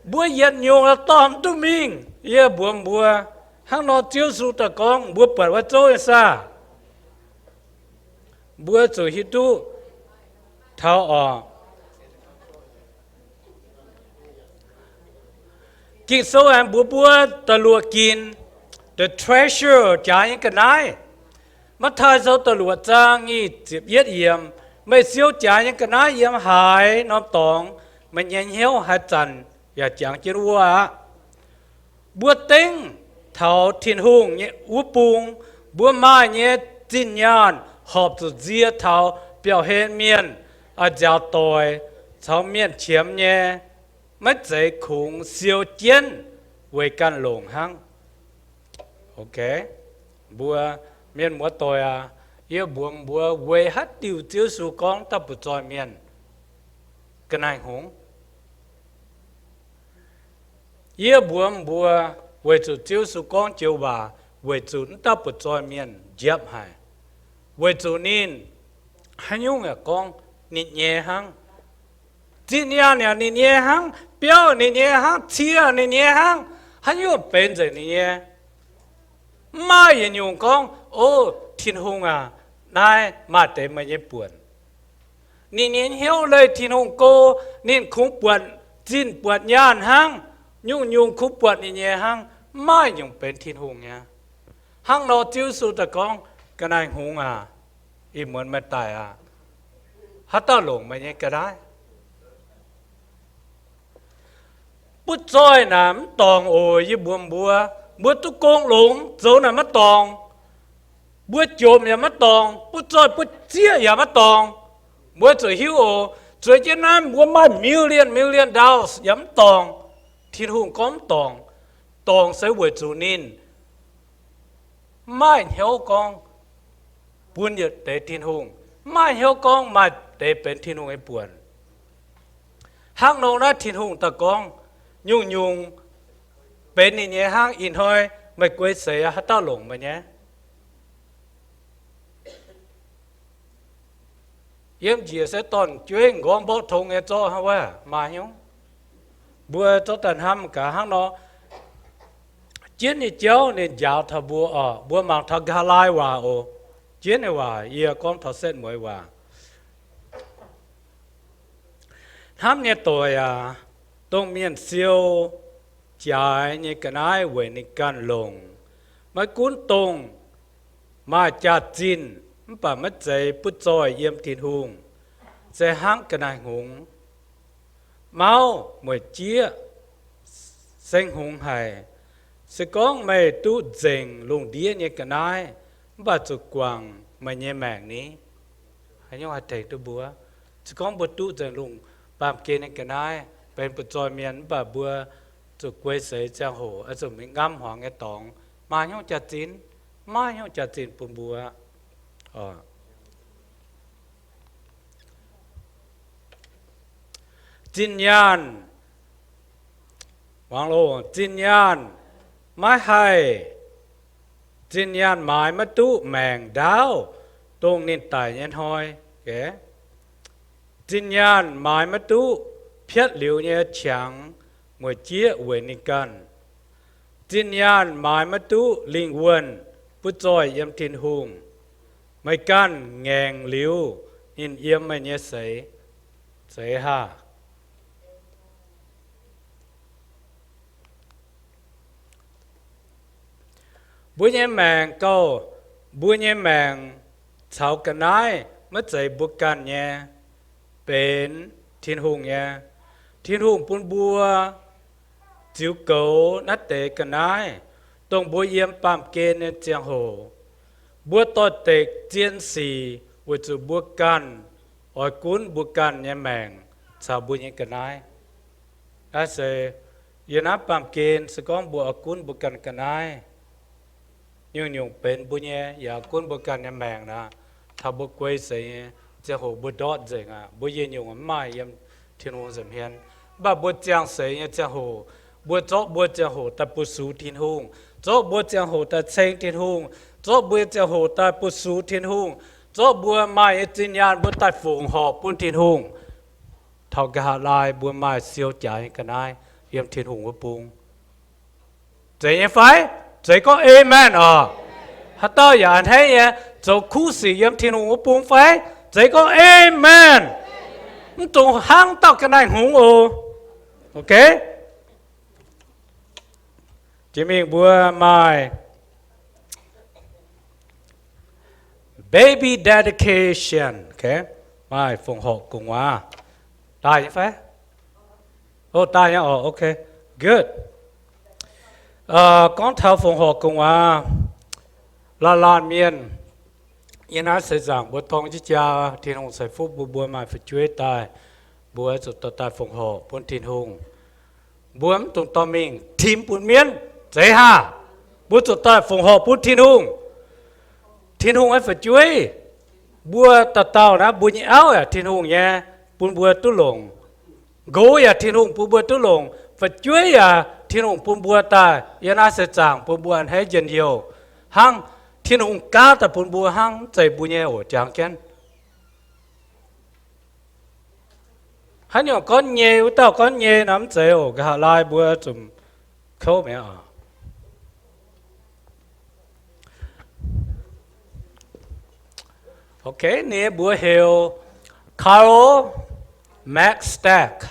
mbuo yietc nyungc dorh mv duqv mingh. Yie mbuox mbuo, hnangv nor Ziouv Yesu daaih gorngv, mbuo buatc wuov zouv nyei saah? Mbuo zuqc hiuv duqv taux oc. Ging-Sou aengx mbuox mbuo da'luoqc ginc, the treasure, jaax nyei ga'naaiv. Matv^taai Sou da'luoqc zaang nyic ziepc yietv yiemc, meih siou jaax nyei ga'naaiv yiem haaix norm dorngx, meih nyei hnyouv haaix zanc yaac jangx jienv wuov aqv. Mbuo dengv taux Tin-Hungh nyei wuov bung, mbuo maaih nyei zinh nyaanh horpc zuqc nzie taux biauv-hlen mienh, a'nziaaux doic, caux mienh qiemx nyei, maiv zeiz kungx siou jienv weic ganh longc hnangv. Ok, mbuo mienh muoz-doic aac, yie mbuox mbuo weic haaix diuc Ziouv Yesu gorngv dauh butv-zoih mienh ga'naaiv hngongx. Yie mbuox mbuo, weic zuqc Ziouv Yesu gorngv joux waac weic zuqc wuov dauh butv-zoih mienh njiepv haic, weic zuqc ninh haaix nyungc yaac gorngv ninh nyei hnangv. Zinh nyaanh yaac ninh nyei hnangv, biauv ninh nyei hnangv, cie ninh nyei hnangv, haaix nyungc benx nzengc ninh nyei. Mv maaih yietc nyungc gorngv, O, Tin-Hungh aac, naaiv maaih deix meih nyei buonc. Ninh nyei hnyouv leih Tin-Hungh go, ninh kungx buatc zinh buatc nyaanh hnangv, nyungc-nyungc kungx buatc ninh nyei hnangv, mv maaih nyungc benx Tin-Hungh nyei. Hnangv nor Ziouv Yesu daaih gorngv, Ga'naaiv hngongx aac, ih muonz meih daic aac, haaix dauh longc meih nyei ga'naaiv? Butv-zoih naaic mv dorngc oc. Yie mbuox mbuo, mbuo duqv gong longx zoux naaic maiv dorngc. Mbuo jomc yaac maiv dorngc, butv-zoih butv-zieqv yaac maiv dorngc. Mbuo zuqc hiuv oc, zueiz jienv naaiv mbuo maaih million million dollars yaac mv dorngc. Tin-Hungh gorngv mv dorngc. Dorngc se weic zuqc ninh mv maaih hnyouv gorngv bun yietc deix Tin-Hungh, mv maaih hnyouv gorngv maaih deix benx Tin-Hungh nyei buonc. Hnangv nor naaiv Tin-Hungh daaih gorngv, nyungc-nyungc benx ninh nyei hnangv. Ih hnoi meih guei seix aqv, haaix dauh longc meih nyei? Yiem njiec se dorn-jueiv nqorngv mborqv tong nyei zorqv hnangv wuov, maaih nyungc. Mbuo zorqv daaih hnamv gaax hnangv nor, jienv nyei jauv ninh njaaux taux mbuo oc. Mbuo mangc taux nqa'haav laai waac oc. Jienv nyei waac yie gorngv taux setv mueiz waac. Hnamv nyei doic aac, dongh mienh siou jaaix nyei ga'naaiv weic ninh ganh longc, maiv gunv dongh maaih jaax-zinh mv baac maiv zeiz butv-zoih yiem Tin-Hungh, se hnangv ga'naaiv hngongx, mauv, mueic jieqv, seng hngongx haic. Se gorngv meih duqv nzengc lungh ndiev nyei ga'naaiv, mv baac zuqc guangc meih nyei maengc ni? Haaix nyungc haih tengx duqv mbuo? Se gorngv mbuo duqv nzengc lungh baamh gen nyei ga'naaiv, benx butv-zoih mienh, mv baac mbuo zuqc guei seix ziangh hoc oix zuqc mingh ngamv hmuangx nyei dorngx, maaih hnyouv jaax-zinh? Maaih hnyouv jaax-zinh bun mbuo. Zinh nyaanh, muangx loh, zinh nyaanh Maiv haih, zinh nyaanh maaiz maiv duqv maengc ndaauv dongh ninh daic nyei hnoi. Zinh nyaanh maaiz maiv duqv piatv liuz nyei qangx mueic jieqv weic ninh ganh. Zinh nyaanh maaiz maiv duqv lingh wuonh butv zoih yiem Tin-Hungh. Meih ganh ngaengc liuz ninh yiem meih nyei seix, zeiz haah? Mbuo nyei maengc gauh, mbuo nyei maengc caux ga'naaiv maiv zeiz mbuo ganh nyei, benx Tin-Hungh nyei. Tin-Hungh bun mbuo ziux goux naaiv deix ga'naaiv, dongh mbuo yiem baamh gen nyei ziangh hoc. Mbuo doix-dekc zien sic weic zuqc mbuo ganh oix gunv mbuo ganh nyei maengc caux mbuo nyei ga'naaiv. Naaiv se yiem naaiv baamh gen se gorngv mbuo oix gunv mbuo ganh ga'naaiv, nyungc-nyungc benx mbuo nyei, yaac gunv mbuo ganh nyei maengc aqv. Taux mbuo guei seix nyei ziangh hoc mbuo ndortv nzengc aqv. Mbuo yietc nyungc mv maaih yiem Tin-Hungh nza'hmien. Mv baac mbuo ziangh seix nyei ziangh hoc, mbuo zorqv mbuo ziangh hoc daaih bu sux Tin-Hungh, zorqv mbuo ziangh hoc daaih ceng Tin-Hungh, zorqv mbuo ziangh hoc daaih bu sux Tin-Hungh, zorqv mbuo maaih nyei zinh nyaanh mbuo daaih fongc horc bun Tin-Hungh. Taux nqa'haav laai mbuo maaih siou jaax nyei ga'naaiv yiem Tin-Hungh wuov bung. Zeiz nyei fai? Zeiz gorngv amen oc. Haaix dauh yaac a'hneiv nyei zoux kuv sic yiem Tin-Hungh wuov bung fai? Zeiz gorngv amen. Mv dungx hnangv dauh ga'naaiv hngongx oc. Ok. Jiex mingh mbuo maaih baby dedication, ok, maaih fongc horc gu'nguaaz. Daaih nyei fai? O, daaih nyei oc, ok, good. Gorngv taux fongc horc gu'nguaaz, laanh laanh mienh yiem naaiv seix zaangc mbuo dorng jienv jaa, Tin-Hungh ceix fuqv bun mbuo maaih fu'jueiv daaih, mbuo zuqc dorh daaih fongc horc bun Tin-Hungh. Mbuo mv dungx dorh mingh tim bun mienv, zeiz haah? Mbuo zuqc daaih fongc horc bun Tin-Hungh. Tin-Hungh nyei fu'jueiv, mbuo dauh dauh naaiv mbuo nyei auv yaac Tin-Hungh nyei, bun mbuo duqv longc. Nqox yaac Tin-Hungh bun mbuo duqv longc. Fu'jueiv yaac Tin-Hungh bun mbuo daaih yiem naaiv seix zaangc bun mbuo a'hneiv njien-youh hnangv. Tin-Hungh gaav daaih bun mbuo hnangv, mv zeiz mbuo nyei oc, jangx jienv. Haaix nyungc gorngv nyei, wuov dauh gorngv nyei nor mv zeiz oc, nqa'haav laai mbuo zungv kouv mi'aqv oc. Ok, ninh mbuox heuc Carol Mack Stack.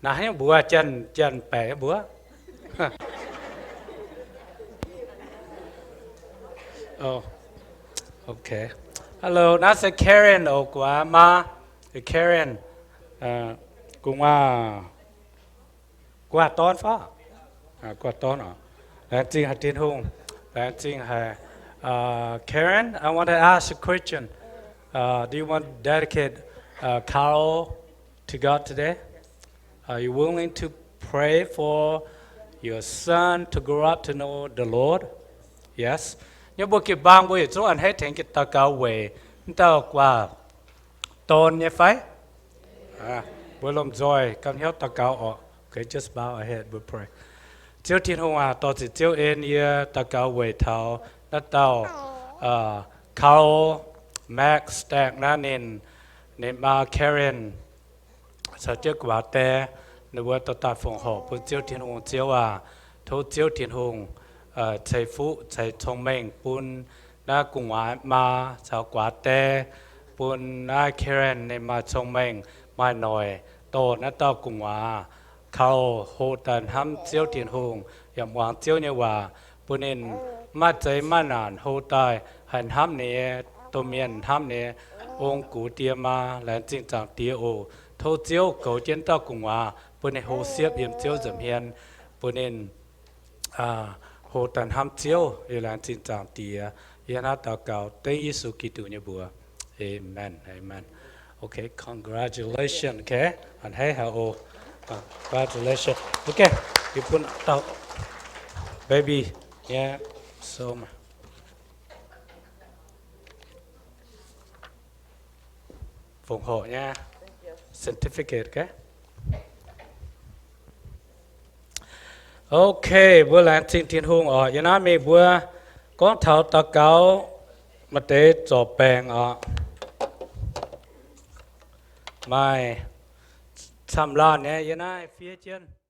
Naaiv haaix nyungc mbuox, janx-baeqc nyei mbuox? Ok. Hello, naaiv se Karen oc, gu'nguaaz maa. Karen, gu'nguaaz, gu'nguaaz dorn fai? Gu'nguaaz dorn oc. Laengz zingh haic Tin-Hungh. Laengz zingh haic. Karen, I want to ask a question. Do you want to dedicate Carol to God today? Are you willing to pray for your son to grow up to know the Lord? Yes. Nyei mbuo jiu-baang mbuo yietc zungv a'hneiv tengx jienv daux gaux weic mv dauh gu'nguaaz dorn nyei fai? Mbuo lomh nzoih ganh hnyouv daux gaux oc. Okay, just bow our head, we'll pray. Ziouv Tin-Hungh aac, dorh ziqc Ziouv en yie daux gaux weic taux naaiv dauh Carol Mack Stack naaiv ninh, ninh maa Karen caux jienv gu'nguaaz die, ninh mbuo dorh daaih fongc horc bun Ziouv Tin-Hungh. Ziouv aac, tov Ziouv Tin-Hungh ceix fuqv ceix cong-mengh bun naaiv gu'nguaaz maa caux gu'nguaaz die, bun naaiv Karen ninh maaih cong-mengh, maaih noic dorh naaiv dauh gu'nguaaz Carol hoqc daaih hnamv Ziouv Tin-Hungh, yaac muangx Ziouv nyei waac, bun ninh maaih zeiz maaih naanc hoqc daaih haih hnamv ninh nyei domh mienh, hnamv ninh nyei ong-gux die maa. Laengz zingh Zaangc Diex oc. Tov Ziouv goux jienv dauh gu'nguaaz, bun ninh hlo siepv yiem Ziouv nza'hmien, bun ninh hoqc daaih hnamv Ziouv. Yie laengz zingh Zaangc Diex. Yie naaiv daux gaux dengv Yesu Giduc nyei mbuox. Amen. Amen. Okay, congratulations. Okay, a'hneiv haic oc. Congratulations. Okay, yie bun dauh baby nyei sou maah. Fongc horc nyei certificate, okay? Ok, mbuo laengz zingh Tin-Hungh oc. Yiem naaiv mingh mbuo gorngv taux daux gaux maaih deix zorc baengc oc. Maaih camv-laanh nyei yiem naaiv fiev jienv.